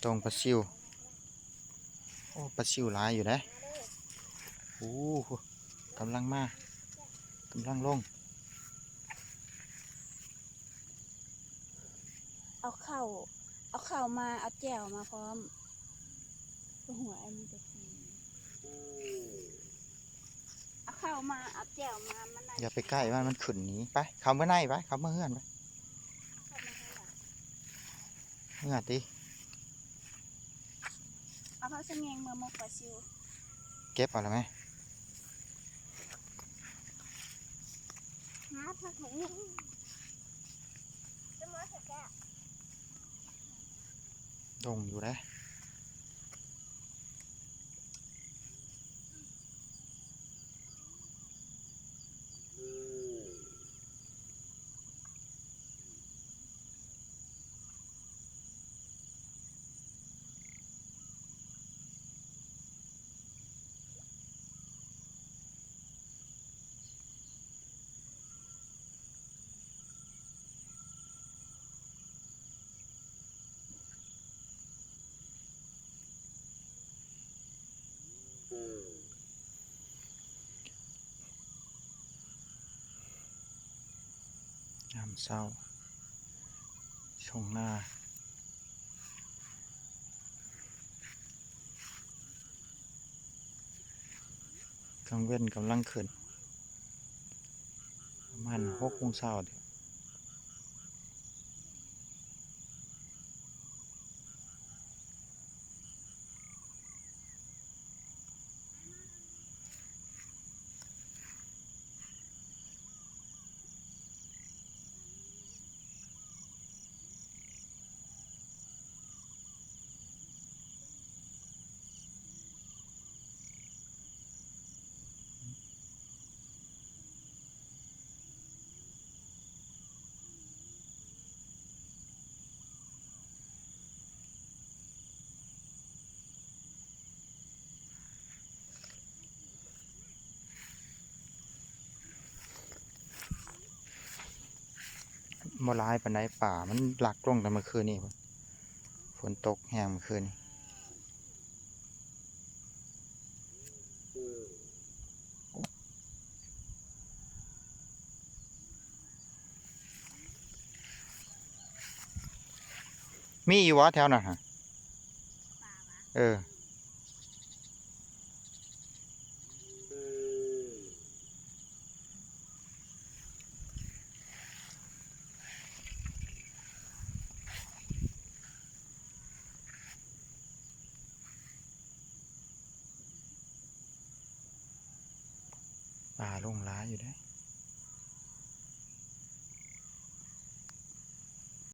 ຕົງປາຊິວ. ໂອ້ ປາຊິວຫຼາຍຢູ່ເດ້. ໂອ້ ກຳລັງມາ ກຳລັງລົງ. ເອົາເຂົ້າ ເອົາເຂົ້າມາ ເອົາແຈ່ວມາພ້ອມ. ຫົວອັນນີ້ກະກິນ ເອົາເຂົ້າມາ ເອົາແຈ່ວມາ ມັນ ຢ່າໄປໃກ້ມັນ ມັນຂຶ້ນໜີໄປ. ເຂົ້າເມືອໃນໄປ ເຂົ້າເມືອເຮືອນໄປ. ເມືອຕິ ເອົາຜັກສະແຍງເມືອໝົກປາຊິວ. ເກັບເອົາແລ້ວແມະ. ຫາຜັກສະແຍງ ຈະມາສະແກະ ດົງຢູ່ເດ້. ຍາມເຊົ້າ ທົ່ງນາ ກາງເວັນກຳລັງຂຶ້ນ ປະມານຫົກໂມງເຊົ້າ. ບໍ່ຫຼາຍປານໃດ ປາມັນຫຼັກລົງແຕ່ເມື່ອຄືນນີ້ ຝົນຕົກແຮງເມື່ອຄືນນີ້. ມີຢູ່ບໍ່ແຖວນັ້ນຫະ? ເອີ. ປາລົງຫຼາຍຢູ່ເດ້.